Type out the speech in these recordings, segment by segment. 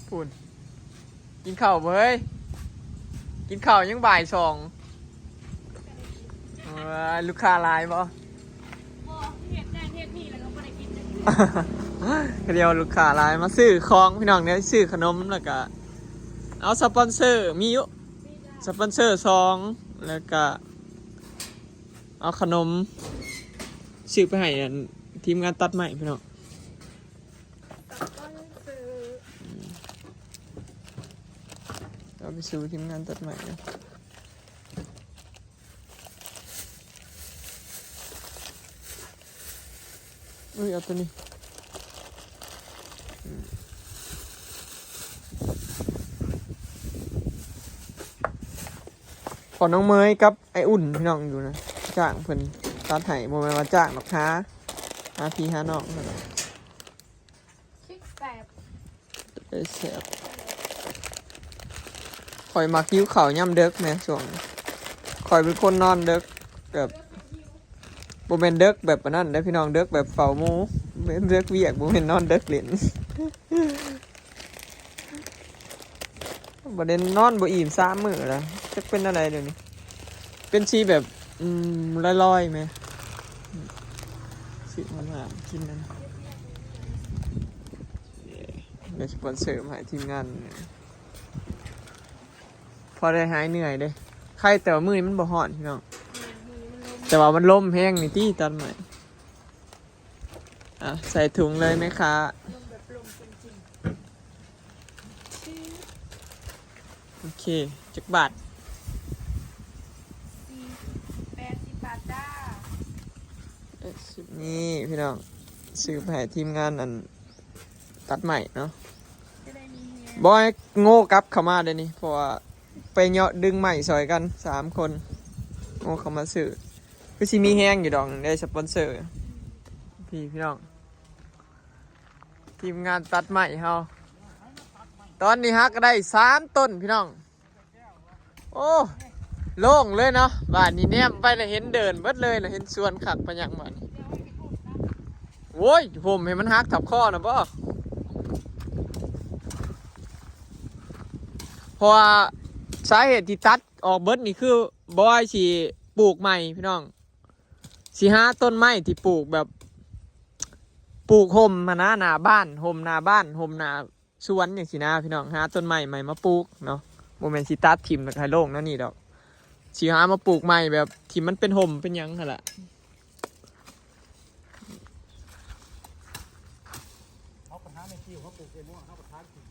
ພຸ້ນ ກິນເຂົ້າບໍ່ເຮີ້ຍ? ກິນເຂົ້າຍັງບ່າຍສອງ. ເອີ ລູກຄ້າຫຼາຍບໍ່? ບໍ່ ເຮັດນັ້ນເຮັດນີ້ແລ້ວກໍບໍ່ໄດ້ກິນຈັກເທື່ອ. ດຽວລູກຄ້າຫຼາຍ ມາຊື້ຂອງພີ່ນ້ອງເດ້ ຊື້ຂະໜົມ ແລ້ວກະເອົາສະປອນເຊີ ມີຢູ່ ມີຈ້າ ສະປອນເຊີສອງ ແລ້ວກະເອົາຂະໜົມ ຊື້ໄປໃຫ້ອັນທີມງານຕັດໄມ້ພີ່ນ້ອງ. ເອົາໄປສູ່ທີມງານຕັດໄມ້ເດີ. ເອີຍ ເອົາໂຕນີ້. ພໍນ້ອງເມຍກັບອ້າຍອຸ່ນພີ່ນ້ອງຢູ່ນະ ຈ້າງເພິ່ນຕັດໃຫ້ ບໍ່ແມ່ນວ່າຈ້າງດອກ ຫາ ຫາພີ່ຫານ້ອງເທົ່ານັ້ນ. ຂ້ອຍມັກຫິວເຂົ້າຍາມເດິກແມ ຊ່ວງນີ້ ຂ້ອຍເປັນຄົນນອນເດິກ ແບບ ບໍ່ແມ່ນເດິກແບບອັນນັ້ນເດ້ພີ່ນ້ອງ ເດິກແບບເຝົ້າໝູ່ ແມ່ນເດິກວຽກ ບໍ່ແມ່ນນອນເດິກຫຼິ້ນ. ບໍ່ໄດ້ນອນບໍ່ອີ່ມສາມມື້ແລ້ວ ຈັກເປັນແນວໃດດຽວນີ້ ເປັນສີແບບ ອືມ ລອຍໆແມ ສີງາມໆ ກິນນັ້ນ ໄດ້ສະປອນເຊີມາໃຫ້ທີມງານ ພໍໄດ້ຫາຍເມື່ອຍເດ້ ໄຄແຕ່ວ່າມື້ນີ້ມັນບໍ່ຮ້ອນພີ່ນ້ອງ ແຕ່ວ່າມັນລົມແຮງນີ້ຕິ ຕອນໃໝ່. ອ່ະ ໃສ່ຖົງເລີຍແມ່ຄ້າ. ໂອເຄ ຈັກບາດ? ແປດສິບບາດຈ້າ. ແປດສິບ ນີ້ພີ່ນ້ອງ ຊື້ໄປໃຫ້ທີມງານອັນຕັດໄມ້ເນາະ. ບໍ່ໃຫ້ໂງ່ກັບເຂົ້າມາເດ້ນີ້ ເພາະວ່າໄປເຍາະດຶງໄມ້ຊ່ອຍກັນສາມຄົນ ໂງ່ເຂົ້າມາຊື້. ຄືຊິມີແຮງຢູ່ດອກ ໄດ້ສະປອນເຊີ ພີ່ ພີ່ນ້ອງ ທີມງານຕັດໄມ້ເຮົາ ຕອນນີ້ຫາກະໄດ້ສາມຕົ້ນພີ່ນ້ອງ. ໂອ້ ໂລ່ງເລີຍເນາະ ບາດນີ້ແນມໄປລະເຫັນເດີ່ນເບິດເລີຍ ລະເຫັນສວນຄັກປານຫຍັງບາດນີ້. ໂອ້ຍ ໂຮມໃຫ້ມັນຫັກທັບຄໍນະບໍ? ເພາະວ່າສາເຫດທີ່ຕັດອອກເບິດນີ້ ຄືບອຍຊິປູກໃໝ່ພີ່ນ້ອງ. ຊິຫາຕົ້ນໄມ້ທີ່ປູກແບບ ປູກຮົ່ມຫັ້ນນະ ໜ້າບ້ານ ຮົ່ມໜ້າບ້ານ ຮົ່ມໜ້າສວນຈັ່ງຊີ້ນະພີ່ນ້ອງ. ຫາຕົ້ນໄມ້ໃໝ່ມາປູກເນາະ ບໍ່ແມ່ນຊິຕັດຖິ້ມແລ້ວກະໃຫ້ໂລ່ງແນວນີ້ດອກ. ຊິຫາມາປູກໃໝ່ແບບທີ່ມັນເປັນຮົ່ມເປັນຫຍັງຫັ້ນລະ. ເຮົາໄປຫາແມ່ຕິວ ເຮົາປູກໄດ້ໝົດ ເຮົາກໍຖາງຖິ້ມ.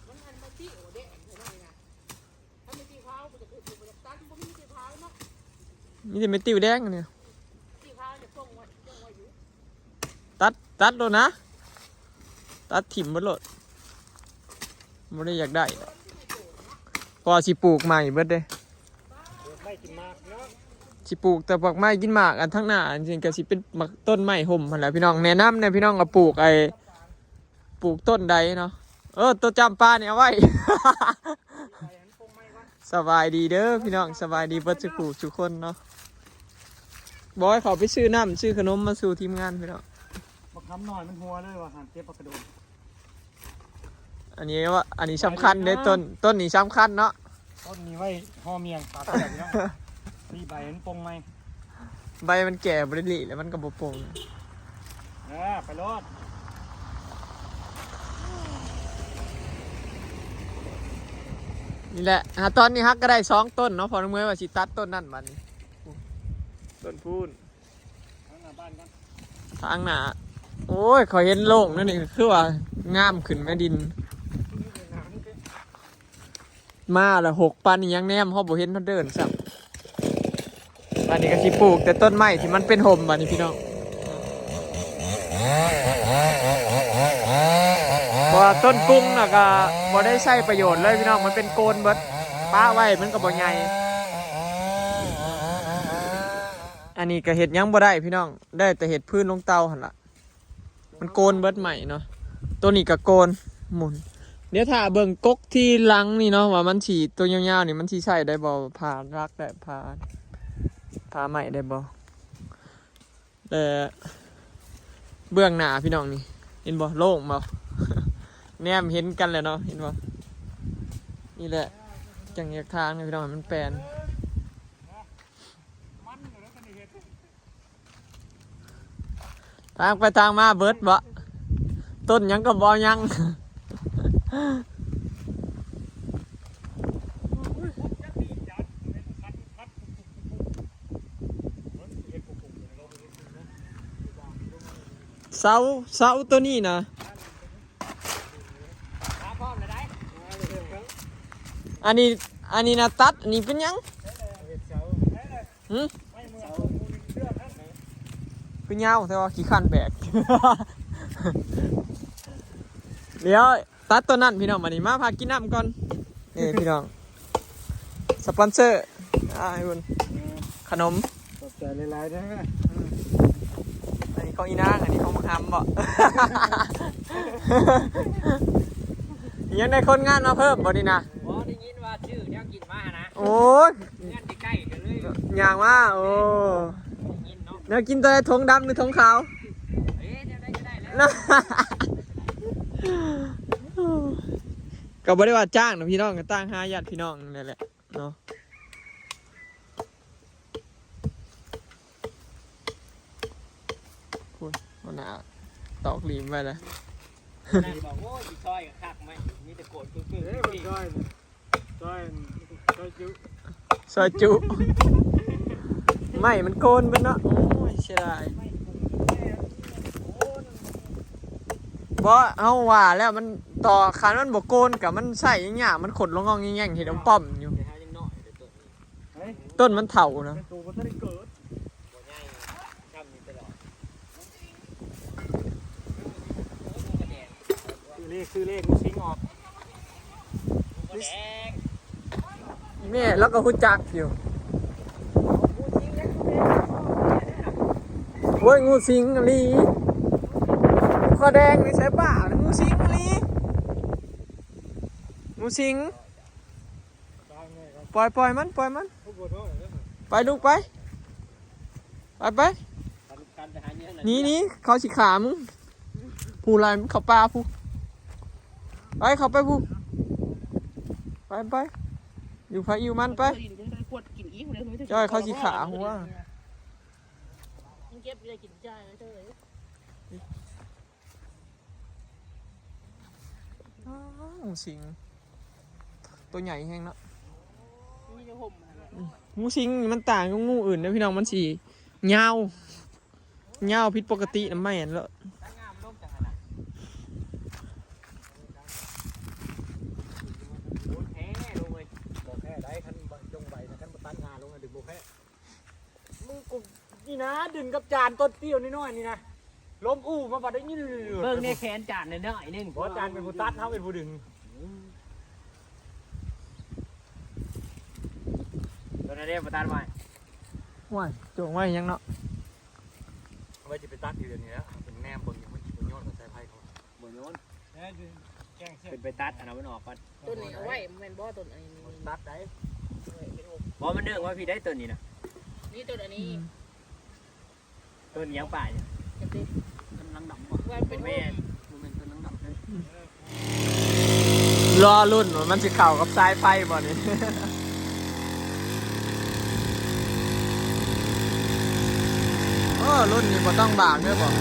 ມັນອັນບໍ່ຕິວເດ້ ອັນນັ້ນນະ. ມີແຕ່ແມ່ຕິວແດງອັນນີ້ ຕັດ ຕັດໂລດນະ ຕັດຖິ້ມເບິດໂລດ ບໍ່ໄດ້ຢາກໄດ້ ເພາະວ່າຊິປູກໃໝ່ເບິດເດ້. ຊິປູກແຕ່ໝາກໄມ້ກິນໝາກ ອັນທາງໜ້າອັນນີ້ກະຊິເປັນໝາກ ຕົ້ນໄມ້ຮົ່ມຫັ້ນແຫຼະພີ່ນ້ອງ. ແນະນຳແດ່ພີ່ນ້ອງ ວ່າປູກໄອ້ ປູກຕົ້ນໃດເນາະ. ເອີ ໂຕຈຳປານີ້ເອົາໄວ້. ສະບາຍດີເດີພີ່ນ້ອງ ສະບາຍດີເບິດສູ່ຜູ້ສູ່ຄົນເນາະ. ບອຍເຂົ້າໄປຊື້ນ້ຳຊື້ຂະໜົມມາສູ່ທີມງານພີ່ນ້ອງ. ບັກຫຳນ້ອຍມັນຫົວເລີຍວ່າ ຫາເກັບຜັກກະໂດນ. ອັນນີ້ວ່າ ອັນນີ້ສຳຄັນເດ້ ຕົ້ນ ຕົ້ນນີ້ສຳຄັນເນາະ. ຕົ້ນນີ້ໄວ້ຫໍ່ໝ້ຽງປັກແລ້ວພີ່ນ້ອງ ມີໃບມັນປົ່ງໃໝ່. ໃບມັນແກ່ບໍ່ໄດ້ລີ້ແລ້ວ ມັນກໍບໍ່ປົ່ງ. ເອີ ໄປໂລດ. ນີ້ແຫຼະ ຫາຕອນນີ້ຫາກະໄດ້ສອງຕົ້ນເນາະ. ພໍ່ນ້ອງເມຍວ່າຊິຕັດຕົ້ນນັ້ນບາດນີ້ ຕົ້ນພຸ້ນ ທາງໜ້າບ້ານກັນ ທາງໜ້າ. ໂອ້ຍ ຂ້ອຍເຫັນໂລ່ງແນວນີ້ ຄືວ່າງາມຂຶ້ນແມ່ດິນ. ມາລະຫົກປັນອີ່ຫຍັງ ແນມເຮົາບໍ່ເຫັນເຮົາເດີນຊ້ຳ. ບາດນີ້ກະຊິປູກແຕ່ຕົ້ນໄມ້ທີ່ມັນເປັນຮົ່ມບາດນີ້ພີ່ນ້ອງ. ເພາະວ່າຕົ້ນກຸງນະກະບໍ່ໄດ້ໃຊ້ປະໂຫຍດເລີຍພີ່ນ້ອງ ມັນເປັນໂກນເບິດ ປະໄວ້ມັນກະບໍ່ໃຫຍ່. ອັນນີ້ກະເຮັດຫຍັງບໍ່ໄດ້ພີ່ນ້ອງ ໄດ້ແຕ່ເຮັດພື້ນລົງເຕົາຫັ້ນລະ. ມັນໂກນເບິດໃໝ່ເນາະ ໂຕນີ້ກະໂກນໝູນ. ດຽວຖ້າເບິ່ງກົກທີ່ຫຼັງນີ້ເນາະ ວ່າມັນຊິ ໂຕຍາວໆນີ້ມັນຊິໃຊ້ໄດ້ບໍ່ ຜ່າຫຼັກໄດ້ ຜ່າ ຜ່າໄມ້ໄດ້ບໍ່. ແລະເບື້ອງໜ້າພີ່ນ້ອງນີ້ ເຫັນບໍ່ ໂລ່ງບໍ່? ແນມເຫັນກັນແຫຼະເນາະ ເຫັນບໍ່? ນີ້ແຫຼະ ຈັ່ງແຍກທາງໃຫ້ພີ່ນ້ອງໃຫ້ມັນແປນ. ທາງໄປທາງມາເບິດບໍ່? ຕົ້ນຫຍັງກໍບໍ່ຍັງ. ເສົາ ເສົາໂຕນີ້ນະ ອັນນີ້ ອັນນີ້ນະຕັດ ອັນນີ້ເປັນຫຍັງ? ຫຶ? ຄືຍາວແຕ່ວ່າຂີ້ຄ້ານແບກ. ດຽວ ຕັດຕອນນັ້ນພີ່ນ້ອງ ບາດນີ້ມາພາກິນນ້ຳກ່ອນ. ເອີ ພີ່ນ້ອງ ສະປອນເຊີ ອ້າຍເພິ່ນ ຂະໜົມ. ຂອບໃຈຫຼາຍໆເດີ. ອັນນີ້ຂອງອີນາງ ອັນນີ້ຂອງບັກຫຳບໍ? ຍັງໄດ້ຄົນງານມາເພີ່ມບໍນີ້ນະ? ບໍ່ ໄດ້ຍິນວ່າຊື້ແນວກິນມາຫັ້ນນະ. ໂອ້ຍ ເຮືອນໃກ້ໆ ກໍເລີຍຍ່າງມາ. ໂອ້ ໄດ້ຍິນເນາະ ແນວກິນຕົວໃດ ຖົງດຳ ຫຼື ຖົງຂາວ? ເອີ ແນວໃດກໍໄດ້ແຫຼະ. ກໍບໍ່ໄດ້ວ່າຈ້າງນະພີ່ນ້ອງ ກໍຕາມຫາຍາດພີ່ນ້ອງນັ້ນແຫຼະເນາະ. ພຸ້ນ ຫົວໜ້າຕອກຫຼີມໄປແລ້ວ. ແມ່ນບອກ ໂອ້ຍ ຊິຊອຍກໍຄັກໄໝ້ ມີແຕ່ໂກນປຶ້ງໆ. ເອີ ມັນຊອຍ ຊອຍ ຊອຍຈຸ ຊອຍຈຸ ໄມ້ມັນໂກນເບິດເນາະ. ໂອ້ຍ ເສຍດາຍ. ບໍ່ ເຮົາວ່າແລ້ວມັນຕໍ່ ຄັນມັນບໍ່ໂກນກໍມັນໃຊ້ຍາກ ມັນຂົດລົງງອງແງງ ເຮັດອຳປ້ອມຢູ່. ຕົ້ນມັນເຖົ້ານະ. ໂຕບໍ່ທັນໄດ້ເກີດ. ບໍ່ໃຫຍ່ ຊ້ຳນີ້ຕະຫຼອດ. ຊື້ເລກ ຊື້ເລກ ງູສິງອອກ. ແມ່ລາວກໍຮູ້ຈັກຢູ່. ໂອ້ຍ ງູສິງອີ່ຫຼີ. ຄອແດງນີ້ໃສ່ປ້າ ງູສິງອີ່ຫຼີ. ງູສິງ. ປ່ອຍ ປ່ອຍມັນ ປ່ອຍມັນ. ໄປລູກໄປ ໄປ ໄປ. ໜີ ໜີ ເຂົາຊິຂ້າມຶງ. ຜູ້ໄລ່ມັນເຂົ້າປ່າຜູ້. ໄປ ເຂົ້າໄປຜູ້. ໄປ ໄປ ຢູ່ໃຜຢູ່ມັນໄປ. ຈ້ອຍ ເຂົາຊິຂ້າຫົວ. ອ້າວ ງູສິງ ໂຕໃຫຍ່ແຮງເນາະ. ອືມ ງູສິງມັນຕ່າງກັບງູອື່ນເດ້ພີ່ນ້ອງ ມັນຊິຍາວ ຍາວຜິດປົກກະຕິນຳ ແມ່ນເລີຍ. ບໍ່ແພ້ໄດ໋ ຄັນຈົ່ງໄວນະ ຄັນບໍ່ຕັດງາລົງນະ ດຶງບໍ່ແພ້. ມຶງກູນີ້ນະ ດຶງກັບຈານຕົ້ນຕິ້ວນ້ອຍໆນີ້ນະ ລົມອູ້ມາບັດໄດ້ຍິນ. ເບິ່ງແນ່ແຂນຈານນ້ອຍໆໜຶ່ງ. ບໍ່ ຈານເປັນຜູ້ຕັດ ເຮົາເປັນຜູ້ດຶງ. ຕົວນັ້ນເດ້ບໍ່ຕັດໄວ້. ໂອ້ຍ ໂຈງໄວ້ຫຍັງເນາະ. ໄວ້ຊິໄປຕັດຢູ່ດຽວນີ້ແຫຼະ ເປັນແນມເບິ່ງຢູ່ ມັນຊິບໍ່ຍ້ອນກັບສາຍໄຟເຂົາ. ບໍ່ຍ້ອນ. ເປັນໄປຕັດອັນນັ້ນມັນອອກກ່ອນ. ຕົ້ນນີ້ເອົາໄວ້ແມ່ນບໍ່? ຕົ້ນອັນນີ້ຕັດໄດ້. ບໍ່ ມັນເດີງວ່າພີ່ໄດ້ຕົ້ນນີ້ນະ. ນີ້ຕົ້ນອັນນີ້. ອືມ ຕົ້ນຫຍັງປ່ານີ້? ຈັກຕິ ຕົ້ນນາງດຳບໍ່? ວ່າເປັນ ບໍ່ແມ່ນ ບໍ່ແມ່ນຕົ້ນນາງດຳເດ້. ອືມ ລໍລຸ້ນວ່າມັນຊິເຂົ້າກັບສາຍໄຟບໍ່ນີ້. ໂອ້ ລຸ້ນນີ້ບໍ່ຕ້ອງບາກເດີບໍ່. ອືມ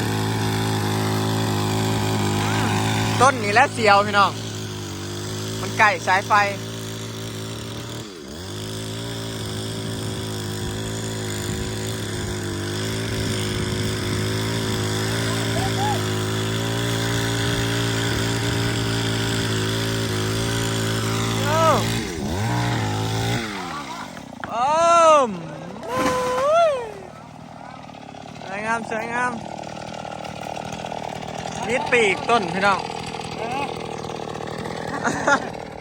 ຕົ້ນນີ້ແຫຼະສຽວພີ່ນ້ອງ ມັນໃກ້ສາຍໄຟ. ສວຍງາມ ສວຍງາມ. ມີປີກຕົ້ນພີ່ນ້ອງ.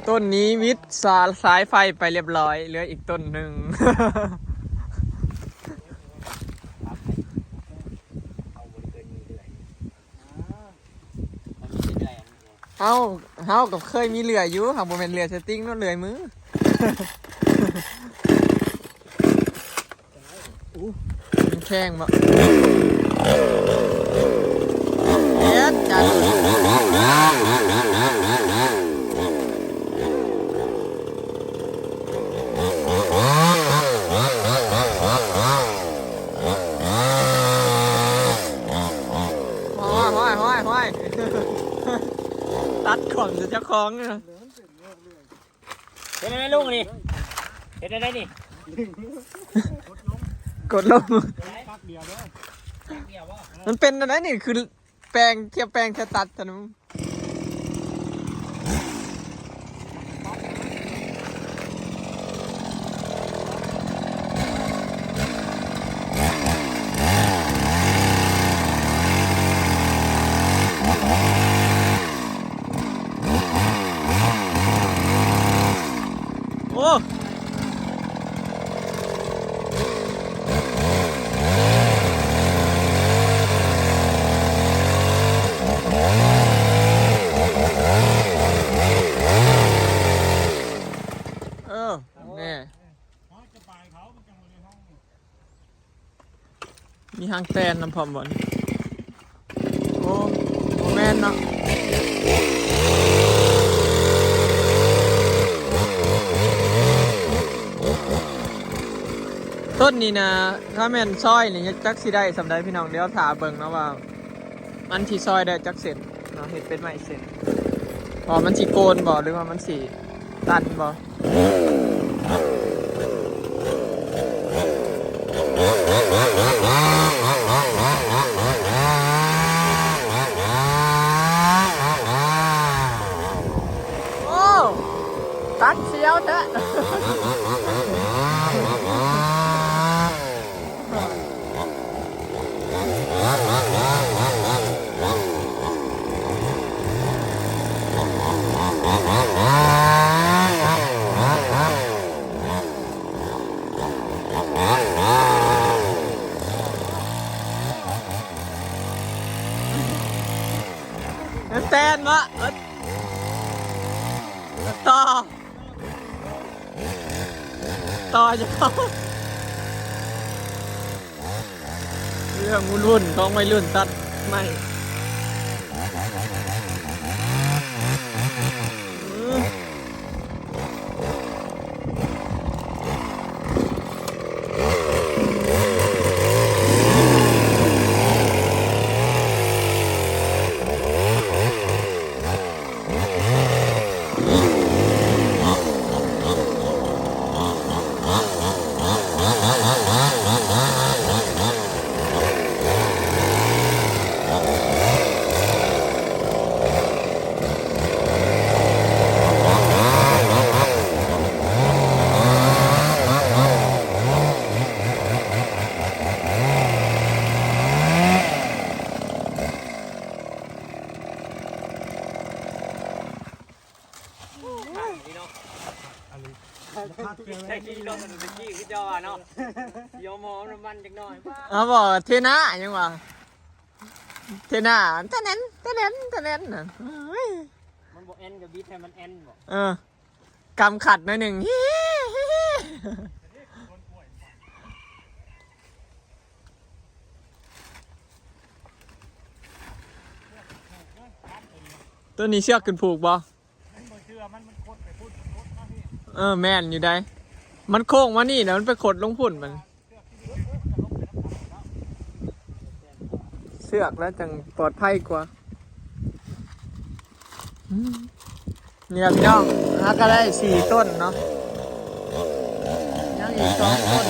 ຕົ້ນນີ້ວິດສາ ສາຍໄຟໄປລຽບລ້ອຍ ເຫຼືອອີກຕົ້ນໜຶ່ງ. ເຮົາ ເຮົາກໍເຄີຍມີເລື່ອຍຢູ່ ຫາກບໍ່ແມ່ນເລື່ອຍສະຕິງເນາະ ເລື່ອຍມື. ມັນແຂງບໍ່? ເຮັດຈັງ. ຕັດຂອງໃສ່ເຈົ້າຂອງ. ເຮັດແນວໃດລຸງນີ້? ເຮັດແນວໃດນີ້? ກົດລົງ. ມັນເປັນແນວໃດນີ້? ຄືແປງ ທຽບແປງທຽບຕັດຊັ້ນ. ໂອ້ ເອີ ແນ່. ມີຫາງແຕນນຳພ້ອມບໍ່ນີ້? ໂອ້ ບໍ່ແມ່ນເນາະ. ຕົ້ນນີ້ນະ ຖ້າແມ່ນຊອຍນີ້ ຈັກຊິໄດ້ສ່ຳໃດພີ່ນ້ອງ. ດຽວຖ້າເບິ່ງເນາະວ່າ ມັນຊິຊອຍໄດ້ຈັກເສັ້ນເນາະ, ເຮັດເປັນໄມ້ເສັ້ນ ວ່າມັນຊິໂກນບໍ່ ຫຼືວ່າມັນຊິຕັນບໍ່. ໂອ້ ຕັນສຽວແທ້. ແຕນວະ ຕໍ່ ຕໍ່ຢູ່. ເລື່ອງວຸ່ນໆຂອງໄວລຸ້ນຕັດໄມ້. ຄັກອີ່ຫຼີເນາະ ຄັກເກີນ ໃຊ້ຂີ່ລົດຕະກີ້ຄືເຈົ້າວ່າເນາະ ຍອມຫອມນ້ຳມັນຈັກໜ່ອຍ. ເອົາບໍ່ ເທໜ້າຫຍັງວະ ເທໜ້າ ຕະແໜນ ຕະແໜນ ຕະແໜນນະ. ໂອ້ຍ ມັນບໍ່ແອ່ນກໍບິດໃຫ້ມັນແອ່ນບໍ? ເອີ ກຳຂັດໜ້ອຍໜຶ່ງ ໂຕນີ້ເຊືອກຂຶ້ນຜູກບໍ່? ມັນບໍ່ເຊື່ອ ມັນ ມັນຄົດໄປພຸ້ນ ຄົດມາພີ້. ເອີ ແມ່ນຢູ່ໃດ໋ ມັນໂຄ້ງມານີ້ນະ ມັນໄປຂົດລົງພຸ້ນ ມັນ ເຊືອກແລ້ວຈັ່ງປອດໄພກວ່າ. ອືມ ນີ້ລະພີ່ນ້ອງ ຫາກໍໄດ້ສີ່ຕົ້ນເນາະ. ຍັງອີກສອງຕົ້ນ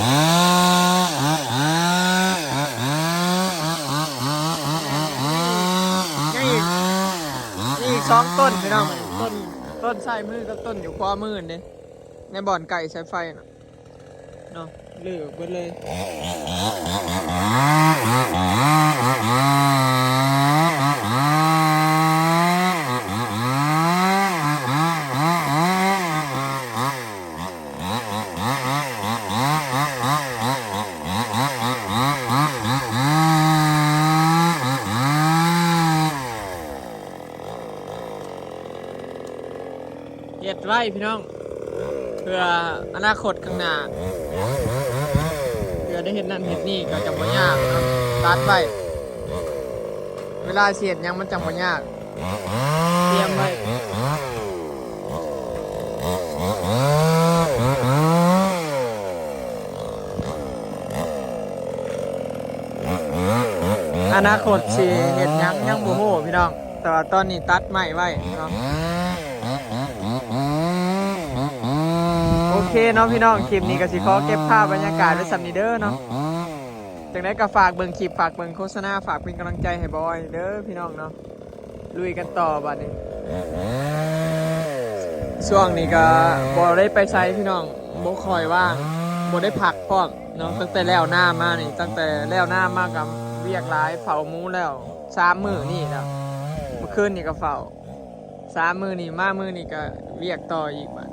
ຍັງອີກ ຍັງອີກສອງຕົ້ນພີ່ນ້ອງ. ຕົ້ນ ຕົ້ນຊ້າຍມືກັບຕົ້ນຢູ່ຂວາມືນີ້ ໃນບ່ອນໃກ້ສາຍໄຟນະເນາະ ເລີກເບິດເລີຍ. ເຮັດໄວ້ພີ່ນ້ອງ ເພື່ອອະນາຄົດຂ້າງໜ້າ ເພື່ອໄດ້ເຮັດນັ້ນເຮັດນີ້ກໍຈະບໍ່ຍາກເນາະ ຕັດໄວ້ ເວລາຊິເຮັດຫຍັງມັນຈັ່ງບໍ່ຍາກ ຕຽມໄວ້. ອະນາຄົດຊິເຮັດຫຍັງຍັງບໍ່ຮູ້ພີ່ນ້ອງ. ແຕ່ວ່າຕອນນີ້ຕັດໄມ້ໄວ້ເນາະ. ໂອເຄເນາະພີ່ນ້ອງ, ຄລິບນີ້ກໍຊິຂໍເກັບພາບບັນຍາກາດໄວ້ສ່ຳນີ້ເດີເນາະ. ຈັ່ງໃດກໍຝາກເບິ່ງຄລິບ ຝາກເບິ່ງໂຄສະນາ ຝາກເປັນກຳລັງໃຈໃຫ້ບອຍເດີພີ່ນ້ອງເນາະ. ລຸຍກັນຕໍ່ບັດນີ້. ຊ່ວງນີ້ກໍບໍ່ໄດ້ໄປໃສພີ່ນ້ອງ, ບໍ່ຄ່ອຍວ່າງ, ບໍ່ໄດ້ພັກພ້ອມເນາະ. ຕັ້ງແຕ່ແລ້ວນາມານີ້ ຕັ້ງແຕ່ແລ້ວນາມາກໍວຽກຫຼາຍ, ເຝົ້າໝູແລ້ວສາມມື້ນີ້ແລ້ວ, ເມື່ອຄືນນີ້ກໍເຝົ້າ ສາມມື້ນີ້ ມາມື້ນີ້ກໍວຽກຕໍ່ອີກບັດ.